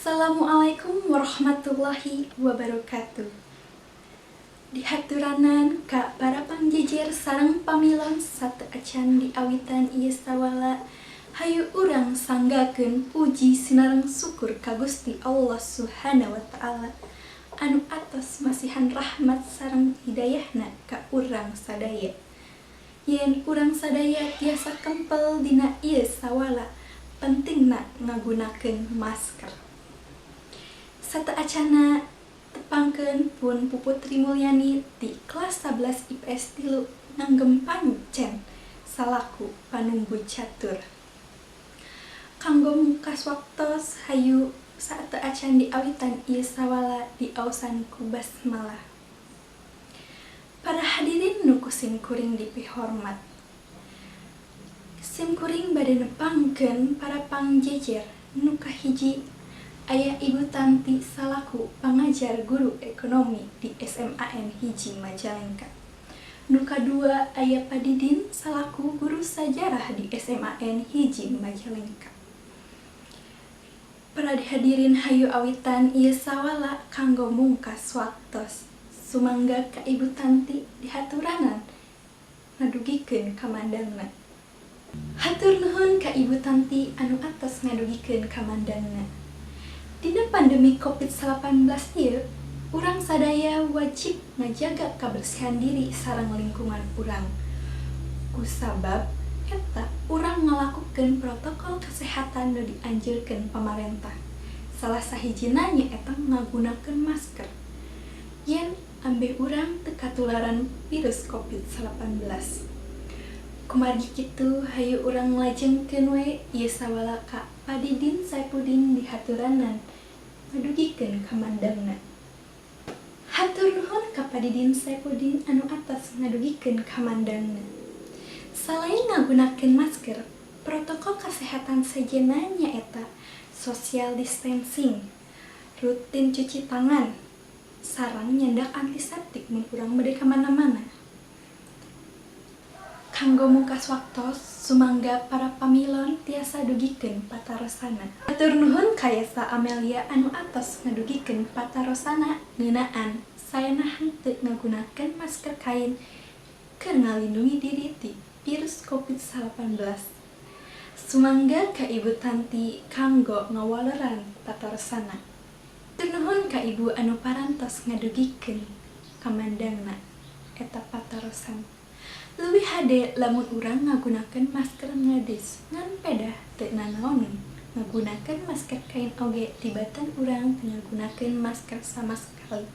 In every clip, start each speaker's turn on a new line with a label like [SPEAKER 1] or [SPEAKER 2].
[SPEAKER 1] Assalamualaikum warahmatullahi wabarakatuh. Dihaturanan ka para pangjejer sareng pamilon sateuacan di awitan ieu sawala, hayu urang sanggakeun puji sinareng syukur ka Gusti Allah Subhanahu wa Ta'ala anu atos masihan rahmat sareng hidayahna ka urang sadaya. Yen urang sadaya tiasa kempel dina ieu sawala pentingna ngagunakeun masker. Sateuacanna, tepangkeun pun Puputri Mulyani ti kelas 11 IPS 3 nganggem pancen salaku panunggu catur. Kanggo mungkas waktos, hayu sateuacan diawitan ieu sawala diaosan ku basmalah. Para hadirin nu ku simkuring dipihormat. Simkuring bade nepangkeun para pangjejer. Nu kahiji aya Ibu Tanti salaku pangajar guru ekonomi di SMAN 1 Majalengka. Nu kadua aya Pak Didin salaku guru sajarah di SMAN 1 Majalengka. Para hadirin, hayu awitan ieu sawala kanggo mungkas waktos. Sumangga ka Ibu Tanti, dihaturanan ngadugikeun kamandangna. Hatur nuhun ka Ibu Tanti anu atos ngadugikeun kamandangna. Dina pandemi Covid-19 ieu, urang sadaya wajib ngajaga kabersihan diri sareng lingkungan urang. Kusabab eta, urang ngalakukeun protokol kesehatan nu dianjurkeun pamarentah. Salah sahijina nyaeta ngagunakeun masker yen ambeh urang teu katularan virus Covid-19. Kumargi kitu, hayu urang lajengkeun we ieu sawala ka Pa Didin Saepudin, dihaturanan ngadugikeun kamandangna. Hatur nuhun ka Pa Didin Saepudin anu atos ngadugikeun kamandangna. Salain ngagunakeun masker, protokol kesehatan sejenna nyaeta social distancing, rutin cuci tangan, sareng nyandak antiseptik mun urang bade ka mana-mana. Kanggo mungkas waktos, sumangga para pamilon tiasa dugikeun patarosana. Hatur nuhun ka Yesa Amelia anu atos ngadugikeun patarosana ngeunaan saena henteu ngagunakeun masker kain keur ngalindungi diri ti virus Covid-19. Sumangga ka Ibu Tanti kanggo ngawaleran patarosana. Hatur nuhun ka Ibu anu parantos ngadugikeun kamandangna eta patarosan. Leuwih hade lamun urang ngagunakeun masker medis, ngan pedah teu nanaoneun ngagunakeun masker kain oge tibatan urang teu ngagunakeun masker sama sekali.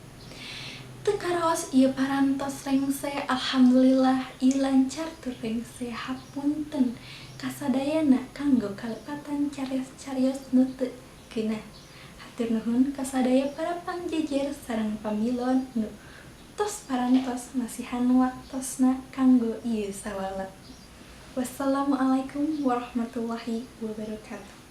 [SPEAKER 1] Teu karaos ieu parantos rengse, alhamdulillah ieu lancar tur rengse. Hapunten kasadayana kanggo kalepatan carios-carios nu teu geunah. Hatur nuhun kasadaya para pangjejer sareng pamilon nu tos parantos masihan waktosna kanggo ieu sawala. Wassalamualaikum warahmatullahi wabarakatuh.